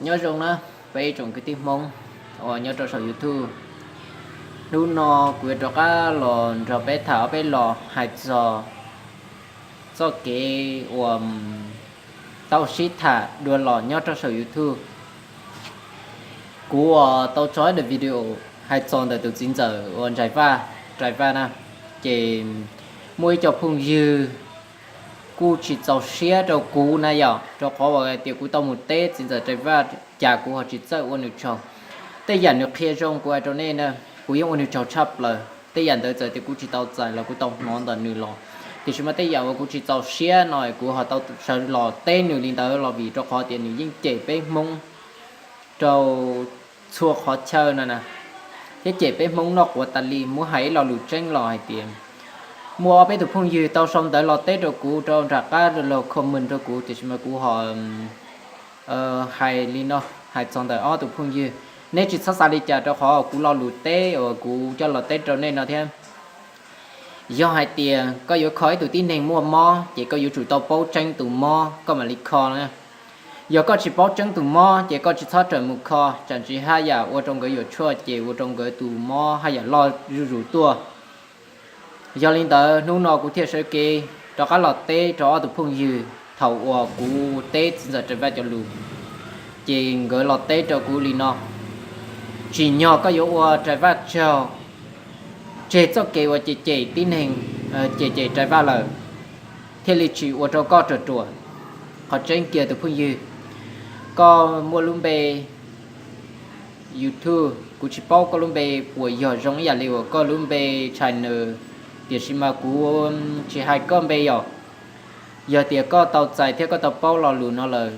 Nyob zoo na, peb ib tsoom kwv tij Hmoob uas nyob rau saum YouTube. Hnub no kuv yuav rov qab los nrog peb tham ob peb los hais txog txoj kev uas tau sib tham dua los nyob rau saum YouTube. Kuv uas tau tso daim video hais txog ntawm tus txiv ntxawm uas Ntxawm Rais Vaj, Rais Vaj na, ces muaj ib co phooj ywg kuj tsis txaus siab rau kuv na yom, rau qhov uas tias kuv tau mus teb txiv ntxawm Rais Vaj, cas kuv ho tsis txawj ua nws tsaug. Tej yam nws qhia zoo kuv hais rau nej na, kuv yeej ua nws tsaug tshaj plaws. Tej yam ntawd txawm tias kuv tsis tau txais los kuv tau hnov ntawm nws los, tiam sis mas tej yam uas kuv tsis txaus siab no kuv ho tau sawv los teb nws li ntawd los vim rau qhov tias nws yeej cem peb Hmoob rau txhua qhov chaw no na, thiab cem peb Hmoob noj quav tas li. Muab hais ib lo lus tseeb los hais tias muaj ob peb tus phooj ywg tau sau ntawv los teb rau kuv rau nram qab los comment rau kuv, tiam sis mas kuv ho hais li no, hais txog ntawm ob tus phooj ywg, neb tsis txhob xav li cas rau qhov kuv lo lus teb uas kuv coj los teb rau nej no thiab. Yog hais tias koj yuav kho ib tug tib neeg muaj mob ces koj yuav tsum tau paub tseeb tus mob koj mam li kho na. Yog koj tsis paub tseeb tus mob ces koj tsis txhob rawm mus kho, tsam ntsis haj yam ua rau nkawd yuam tshuaj ces ua rau nkawd tus mob haj yam loj zuj zus tuaj. Yog li ntawd hnub no kuv thiaj sawv kev rov qab los teb rau ob tug phooj ywg thaum uas kuv teb txiv ntxawm Rais Vaj cov lus, ces nkawd los teb rau kuv li no: Tsim nyog koj yuav ua Rais Vaj tsaug, tseg txoj kev uas cem cem tib neeg, cem cem Rais Vaj lawm, thiaj li tsis ua rau koj ruam ruam. Qhov tseeb kiag tus phooj ywg, koj muaj lub npe YouTube, kuv tsis paub koj lub npe puas yog zoo ib yam li uas koj lub npe channel, tiam sis mas kuv tsis hais koj npe yom. Yog tias koj tau txais thiab koj tau paub lo lus no lawm,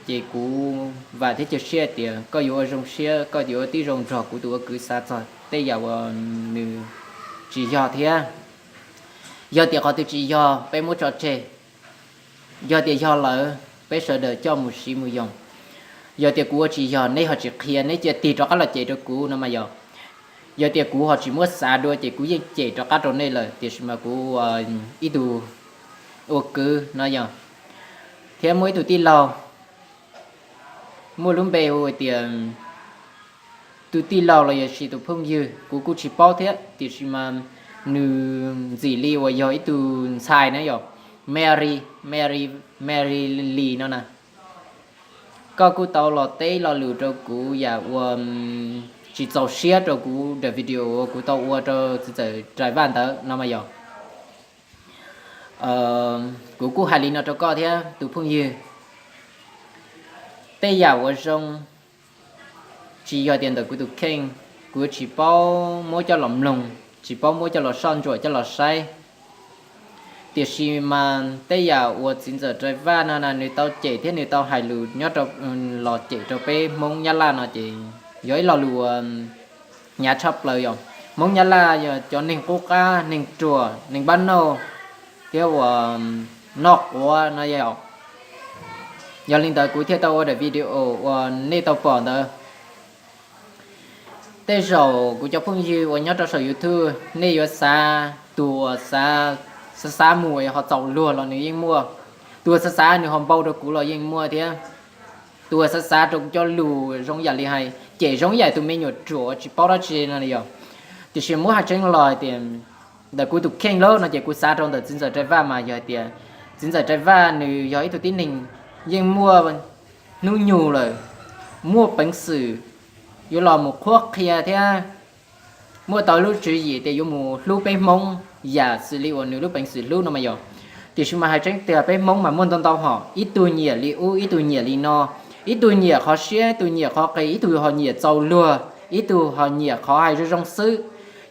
ces kuv vam thiab cia siab tias koj yuav ua zoo siab, koj yuav ua tib zoo nrog kuv tus ua kwv xav txog tej yam uas nws tsis yog thiab. Yog tias qhov twg tsis yog peb muab tso tseg, yog tias yog lawm peb sawv daws coj mus siv mus yoog. Yog tias kuv ua tsis yog, neb ho tsis qhia, neb cia tig rov qab los cem rau kuv no mas yog. Yog tias kuv ho tsis muab xav dua ces kuv yeej cem rov qab rau nej lawm, tiam sis mas kuv ua ib tug ua kwv no yog, thiab muaj ib tug tij laug, muaj lub npe hu tias tus tij laug los yog sis tus phooj ywg kuv kuj tsis paub thiab, tiam sis mas nws ntxim li uas yog ib tug ntxhais na yog, Mary, Mary, Mary Lee no na. Koj kuj tau los teb lo lus rau kuv yam uas tsis txaus siab rau kuv daim video uas kuv tau ua rau txiv ntxawm Rais Vaj ntawd no mas yog. Kuv kuj hais li no rau koj thiab tus phooj ywg, tej yam uas zoo tsis yog tias ntawm kuv tus kheej, kuv tsis paub muab coj los mloog, tsis paub muab coj los soj ntsuam coj los saib. Tiam sis mas tej yam uas txiv ntxawm Rais Vaj no na nws tau cem thiab nws tau hais lus nyob rau, los cem rau peb Hmoob Nyab Laj no ces yog ib lo lus uas hnyav tshaj plaws yog Hmoob Nyab Laj yog cov neeg qub qab, neeg ruam, neeg npab nauj, thiab uas noj quav no yog. Yog li ntawd kuv thiaj tau ua daim video uas nej tau pom ntawd. Tej zaum kuv cov phooj ywg uas nyob rau saum YouTube nej yuav xav, tus uas xav, xav xav mus ho txaus luag los nws yeej muaj, tus uas xav xav nws ho npau rau kuv los yeej muaj thiab, tus uas xav xav rau kuv cov lus zoo yam li hais cem zoo yam tus me nyuam ruam tsis paub dab tsi no yog. Tiam sis muab hais tseeb los hais tias ntawm kuv tus kheej lawm no ces kuv xav rau ntawm txiv ntxawm Rais Vaj mas yog hais tias txiv ntxawm Rais Vaj nws yog ib tug tib neeg yeej muaj hnub nyoog lawm, muaj peev xwm yuav los mus qhuab qhia thiab muaj tau lub tswv yim tias yuav mus hlub peb Hmoob yam xws li uas nws lub peev xwm hlub no mas yog. Tiam sis mas hais tseeb tiag peb Hmoob mas muaj ntau ntau hom, ib tug nyiam li ub, ib tug nyiam li no, ib tug nyiam qhov siab, ib tug nyiam qhov qis, ib tug ho nyiam txaus luag, ib tug ho nyiam qhov hais zoo zoo xwb.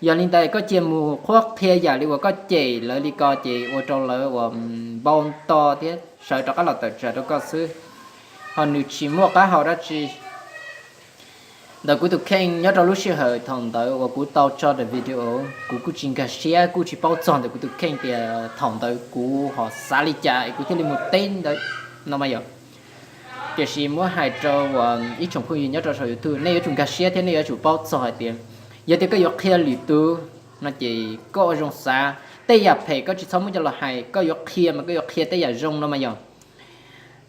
Yog li ntawd koj cia mus qhuab qhia yam li uas koj cem lawv li ko ces ua rau lawv uas npau nto thiab sawv rov qab los tawm tsam rau koj xwb, ho nws tsis muaj qab hau dab tsi. Ntawm kuv tus kheej nyob rau lub sij hawm thaum ntawd uas kuv tau tso daim video, kuv kuj tsis nkag siab, kuj tsis paub txog ntawm kuv tus kheej tias thaum ntawd kuv ho xav li cas es kuv thiaj li mus teb ntawd no mas yog. Tiam sis muab hais rau uas ib tsoom phooj ywg nyob rau saum YouTube, nej yuav tsum nkag siab thiab nej yuav tsum paub txog hais tias yog tias koj yuav qhia lwm tus no ces koj ua zoo xav, tej yam phem koj tsis txhob muab coj los hais, koj yuav qhia mas koj yuav qhia tej yam zoo no mas yog.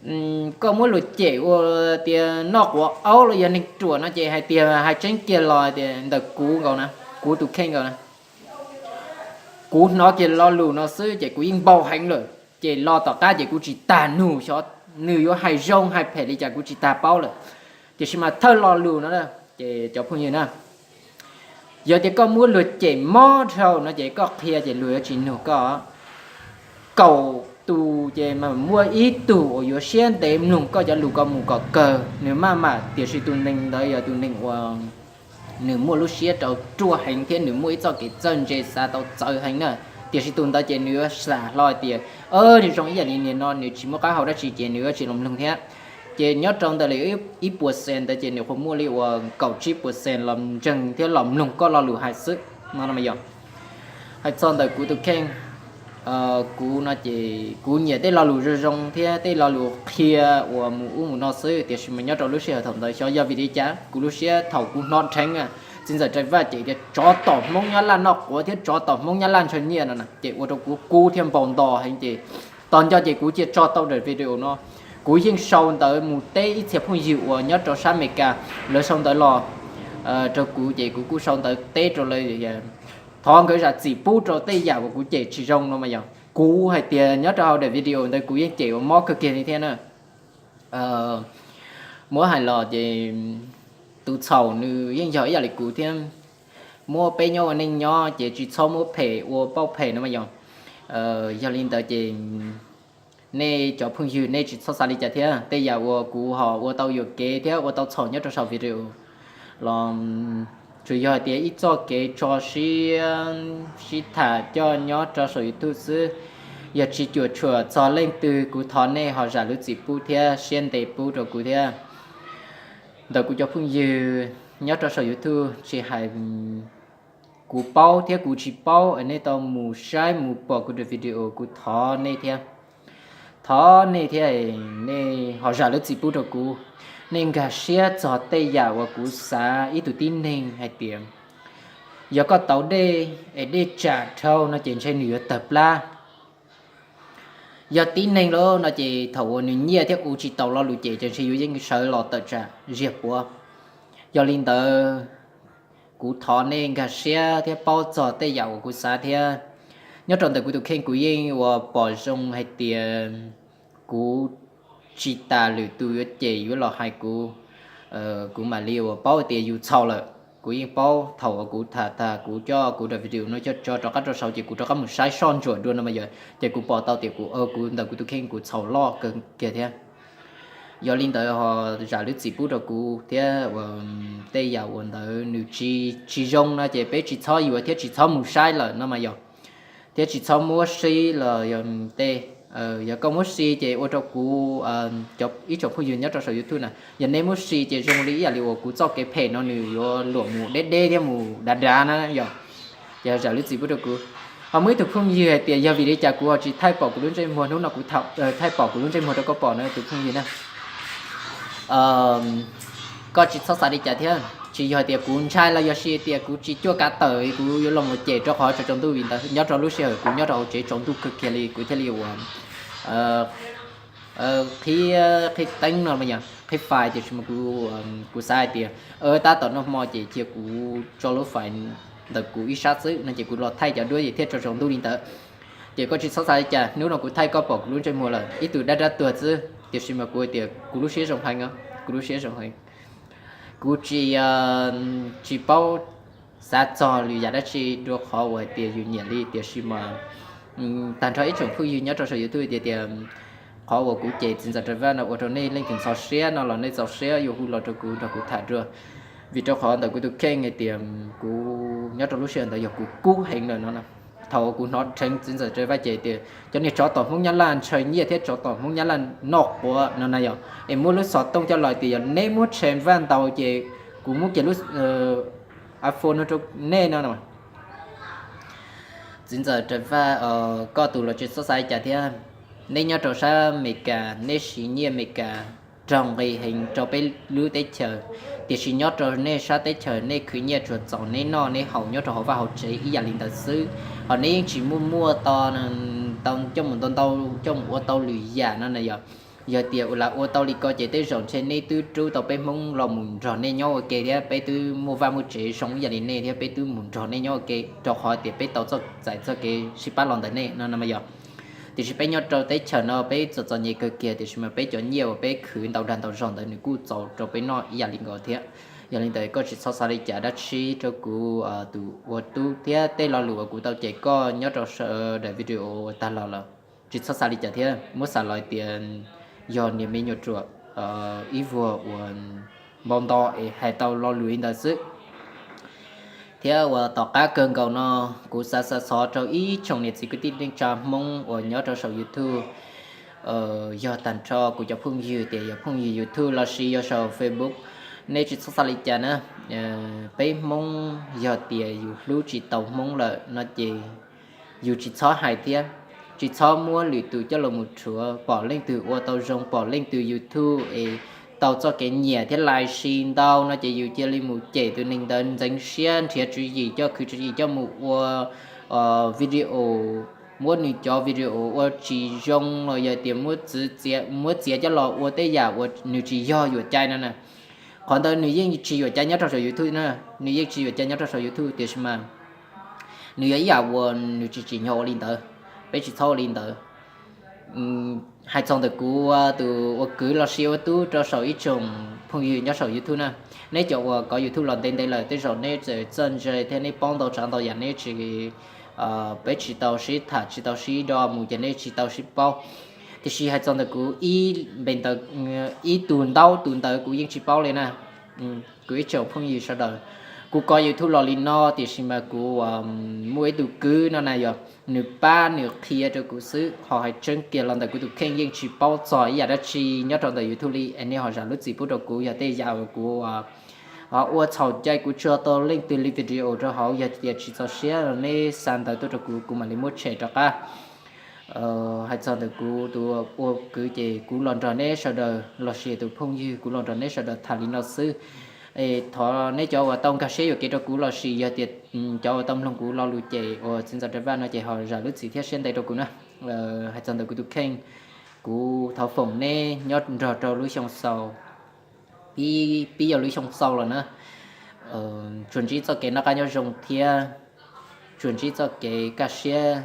koj muab luag cem ua tias noj quav aub los yog neeg ruam no ces hais tias hais tseeb kiag los tias ntawm kuv nkaus na, kuv tus kheej nkaus na, kuv hnov kiag lo lus no xwb ces kuv yeej npau heev lawm, ces los tom qab ces kuv tsis tas nug xyov nws yuav hais zoo hais phem li cas kuv tsis tas paub lawm. Tiam sis mas thawj lo lus no ces cov phooj ywg na, yog tias koj muab luag cem mob dhau no ces koj qhia ces luag yuav tsis nug koj. Kaum tus ces mas muaj ib tug uas yuav siab ntev mloog koj cov lus kom mus kom kawg nws maj mam, tiam sis tus neeg ntawd yog tus neeg uas nws muaj lub siab rau ruaj heev thiab nws muaj ib txoj kev txawj ntse xav tau txawv heev na. Tiam sis tus ntawd ces nws yuav xav hlo tias, nws zoo ib yam li niag no nws tsis muaj qab hau dab tsi ces nws yuav tsis los mloog thiab. Ces nyob rau ntawm li ib puas xees ntawd ces nws qhuav muaj li uas kaum tsib puas xees los ntseeg thiab los mloog koj lo lus hais xwb no no mas yog. Hais txog ntawm kuv tus kheej, kuv no ces kuv nyiam tej lo lus zoo zoo thiab tej lo lus qhia uas mus ub mus no xwb, tiam sis mas nyob rau lub sij hawm thaum ntawd xyov yog vim li cas kuv lub siab thaum kuv hnov dheev txiv ntxawm Rais Vaj cem tias tsov tom Hmoob Nyab Laj noj quav thiab tsov tom Hmoob Nyab Laj ntshaw nyiaj no na ces ua rau kuv kub thiab npau nto heev ces tos nco ces kuv cia tso tau daim video no. Kuv yeej sau ntawv mus teb ib txhia phooj ywg uas nyob rau sab Amelikas, lawv sau ntawv los rau kuv ces kuv kuj sau ntawv teb rau lawv, thov nkawd zam txim pub rau tej yam uas kuv cem tsis zoo no mas yog. Kuv hais tias nyob rau hauv daim video ntawd kuv yeej cem uas mob kawg kiag li thiab na. Muab hais los ces tus txhaum nws yeej yog ib yam li kuv thiab. Muab peb nyob ua neej nyob ces tsis txhob muab phem ua pauj phem no mas yog. Yog li ntawd ces nej cov phooj ywg nej tsis txhob xav li cas thiab. Tej yam uas kuv ho ua tau yuam kev thiab ua tau txhaum nyob rau saum video los tsuas yog hais tias ib txoj kev tso siab sib tham coj nyob rau saum YouTube xwb. Yog tsis cuam tshuam txog leej twg kuv thov nej ho zam lub txim pub thiab siab ntev pub rau kuv thiab. Ntawm kuv cov phooj ywg nyob rau saum YouTube tsis hais kuv paub thiab kuv tsis paub es nej tau mus saib mus pom kuv daim video kuv thov nej thiab. Thov nej thiab, nej ho zam lub txim pub rau kuv. Nej nkag siab txog tej yam uas kuv xav ib tug tib neeg hais tias yog koj tau dej es dej tsam dhau no ces ntshe nws yuav tawg plab. Yog tib neeg lawm no ces thaum uas nws nyiaj thiab ua tsis taus lo lus ces ces ntshe yuav yeej sawv los tawm tsam ziag puav. Yog li ntawd, kuv thov nej nkag siab thiab paub txog tej yam uas kuv xav thiab. Nyob rau ntawm kuv tus kheej kuv yeej uas pom zoo hais tias kuv tsis tas lwm tus yuav cem yuav los hais kuv, kuv mam li uas paub tias yus txhaum lawm. Kuv yeej paub thaum uas kuv tham tag kuv coj kuv daim video no coj tso rov qab rau saud ces kuv rov qab mus saib soj ntsuam dua no mas yog ces kuv pom tau tias kuv, kuv ntawm kuv tus kheej kuv txhaum loj kawg kiag thiab. Yog li ntawd ho zam lub txim pub rau kuv thiab uas tej yam uas ntawd nws tsis, tsis zoo no ces peb tsis txhob yuav thiab tsis txhob mus saib lawm no mas yog. Thiab tsis txhob muab si los yog tej, yog koj muab si ces ua rau kuv, cov ib tsoom phooj ywg nyob rau saum YouTube na, yog nej muab si ces zoo li ib yam li uas kuv txoj kev phem no nws yuav luam mus deb deb thiab mus dav dav na yog. Ces zam lub txim pub rau kuv. Ho muaj ib tug phooj ywg hais tias yog vim li cas kuv ho tsis thaij pom kuv lub ntsej muag, hnub no kuv thaij pom kuv lub ntsej muag rau koj pom na tus phooj ywg na. Koj tsis txhob xav li cas thiab, tsis yog tias kuv ntshai los yog si tias kuv tsis cuaj kav tawm kuv yuav los mus cem rau qhov tsaus ntuj vim ntawd nyob rau lub sij hawm kuv nyob rau hauv tsev tsaus ntuj kawg kiag li kuv thiaj li uas qhib, qhib teeb no mas yog qhib fais tiam sis mas kuv, kuv xav hais tias tab tom noj hmo ces cia kuv tso lub fais ntawm kuv ib sab xwb no ces kuv los thaij cov duab ces thiaj tsaus ntuj li ntawd. Ces koj tsis txhob xav li cas, hnub no kuv thaij koj pom kuv lub ntsej muag lawm, ib tug dab dab tuag xwb tiam sis mas kuv hais tias kuv lub siab zoo heev, kuv lub siab zoo heev. Kuv tsis, tsis paub xav txog lwm yam dab tsi dua qhov uas hais tias yus nyiam li tiam sis mas tag nrho ib tsoom phooj ywg nyob rau saum YouTube tias tias qhov uas kuv cem txiv ntxawm Rais Vaj no ua rau nej leej twg ntxhov siab no los nej txaus siab yuav hu los rau kuv nrog kuv tham dua. Vim rau qhov ntawm kuv tus kheej hais tias kuv nyob rau lub sij hawm ntawd yog kuv kub heev lawm no. Thaum uas kuv hnov dheev txiv ntxawm Rais Vaj cem tias cov niag tsov tom Hmoob Nyab Laj ntshaw nyiaj thiab tsov tom Hmoob Nyab Laj noj quav no na yog es muab lub xov tooj coj los tias yog neb muab Rais Vaj ntaus ces kuv muab kiag lub iPhone no rau nej no. Txiv ntxawm Rais Vaj, koj tus los tsis txhob xav li cas thiab. Neb nyob rau sab Amelikas neb siv nyiaj Amelikas raug nqi heev rau peb lub teb chaws, tiam sis nyob rau nej sab teb chaws nej khwv nyiaj tsuas txaus neb noj neb haus nyob rau hauv vaj hauv tsev ib yam li ntawd xwb, ho neb yeej tsis muaj muaj tau, tau coj mus ntau ntau coj mus ua tau lwm yam no na yog. Yog tias ua lam ua tau li ko ces tej zaum ntshe nej twb rub tau peb Hmoob los mus nrog nej nyob ua ke thiab peb twb muaj vaj muaj tsev zoo ib yam li nej thiab peb twb mus nrog nej nyob ua ke rau qhov tias peb tau txoj txais txoj kev sib pab los ntawm nej no no mas yog. Tiam sis peb nyob rau teb chaws no peb txom txom nyem kawg kiag tiam sis mas peb cov nyiaj uas peb khwv ntau dag ntau zog ntawd nws kuj txaus rau peb noj ib yam li nkaus thiab. Yog li ntawd koj tsis txhob xav li cas dab tsi rau kuv tus ua tub thiab tej lo lus uas kuv tau cem koj nyob rau sawv daws video uas tag los lawm. Tsis txhob xav li cas thiab muab xav los tias yog niag me nyuam ruam ib vuag uas npau nto es hais tau lo lus li ntawd xwb. Thiab uas tom qab kawg nkaus no kuv xav xav xov rau ib tsoom niam txiv kwv tij neej tsa Hmoob uas nyob rau saum YouTube, yog tag nrho kuv cov phooj ywg tias yog phooj ywg YouTube los sis yog saum Facebook, nej tsis txhob xav li cas na. Peb Hmoob yog tias yus hlub tsis tau Hmoob lawm no ces yus tsis txhob hais thiab, tsis txhob muab lwm tus coj los mus rhuav. Pom leej twg ua tau zoo, pom leej twg YouTube es tau txoj kev nyiam thiab lais si ntau no ces yus cia li mus cem tus neeg ntawd, ntxeev siab nrhiav tswv yim coj, khwv tswv yim coj mus ua video, muab nws cov video ua tsis zoo los yog tias muab txiav coj los ua tej yam uas nws tsis yog yuam cai no na. Qhov ntawd nws yeej tsis yuam cai nyob rau saum YouTube na, nws yeej tsis yuam cai nyob rau saum YouTube tiam sis mas nws yog ib yam uas nws tsis tsim nyog ua li ntawd. Peb tsis txhob ua li ntawd. Hais txog ntawm kuv tus ua kwv los sis ua tub rau saum ib tsoom phooj ywg nyob saum YouTube na, neb cov uas kov YouTube los ntev ntev lawm tej zaum neb txawm txawj ntse thiab neb paub ntau tsav ntau yam, neb tsis, peb tsis tau sib tham tsis tau sib do mus ces neb tsis tau sib paub. Tiam sis hais txog ntawm kuv ib npe ntawd, ib tug ntaub tus ntawd kuv yeej tsis paub li na. Kuv ib tsoom phooj ywg sawv daws, kuv kov YouTube los li no tiam sis mas kuv muaj ib tug kwv no na yog nws pab nws qhia rau kuv xwb, ho hais tseeb kiag los ntawm kuv tus kheej yeej tsis paub txog ib yam dab tsi nyob rau ntawm YouTube li es nej ho zam lub txim pub rau kuv yog tej yam uas kuv ho ua txhaum cai kuv tso tau leej twg li video rau hauv, yog tias tsis txaus siab los neb xa ntawv tuaj rau kuv, kuv mam li muab tshem rov qab. Hais txog ntawm kuv tus ua kwv ces kuv los nrog neb sawv daws los sis tus phooj ywg kuv los nrog neb sawv daws tham li no xwb. Es thov neb cov uas tau nkag siab yuam kev rau kuv los sis yog tias cov uas tau mloog kuv lo lus cem uas txiv ntxawm Dawj Vaj no ces ho zam lub txim thiab siab ntev rau kuv na. Hais txog ntawm kuv tus kheej, kuv thov foom neb nyob nrog rau lub xyoo xaus, pib yog lub xyoo xaus los na, tsuas ntsib txoj kev noj qab nyob zoo thiab tsuas ntsib txoj kev kaj siab,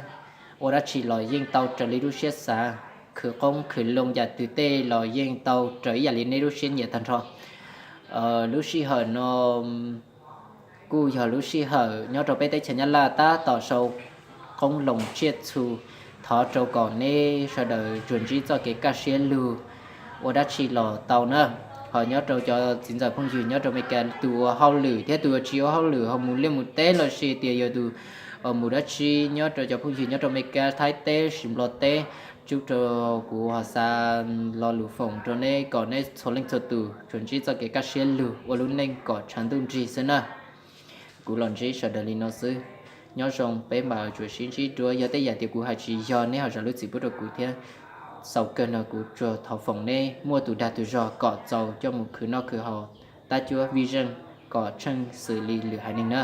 ua dab tsi los yeej tau raws li lub siab xav, khwv qoob khwv loo yam twg tej los yeej tau raws ib yam li neb lub siab nyiam tag nrho. Lub sij hawm no kuj yog lub sij hawm nyob rau peb teb chaws Nyab Laj tab tom sau qoob loo tsiaj txhu, thov rau kom neb sawv daws tsuas ntsib txoj kev kaj siab lug, ua dab tsi los tau na. Ho nyob rau cov txiv ntxawm phooj ywg nyob rau Amelikas, tus ua hauj lwm thiab tus uas tsis ua hauj lwm ho mus liaj mus teb los sis tias yog tus mus dab tsi nyob rau cov phooj ywg nyob rau Amelikas, Thaib teb, sis Nplog teb, tsuj rau kuv ho xa lo lus foom rau neb kom neb txhua leej txhua tus tsuas ntsib txoj kev kaj siab lug ua lub neej kom tshav ntuj nrig xwb na. Kuv los ntsib sawv daws li no xwb. Nyob zoo, peb mam tsuas sib ntsib dua, yog tej yam tias kuv hais tsis yog neb ho zam lub txim pub rau kuv thiab. Xaus kawg no kuv tsuas thov foom neb muaj tus dag tus zog kom txaus coj mus khwv noj khwv haus, tab cuab vij zeej kom tsheej xws li lwm haiv neeg na.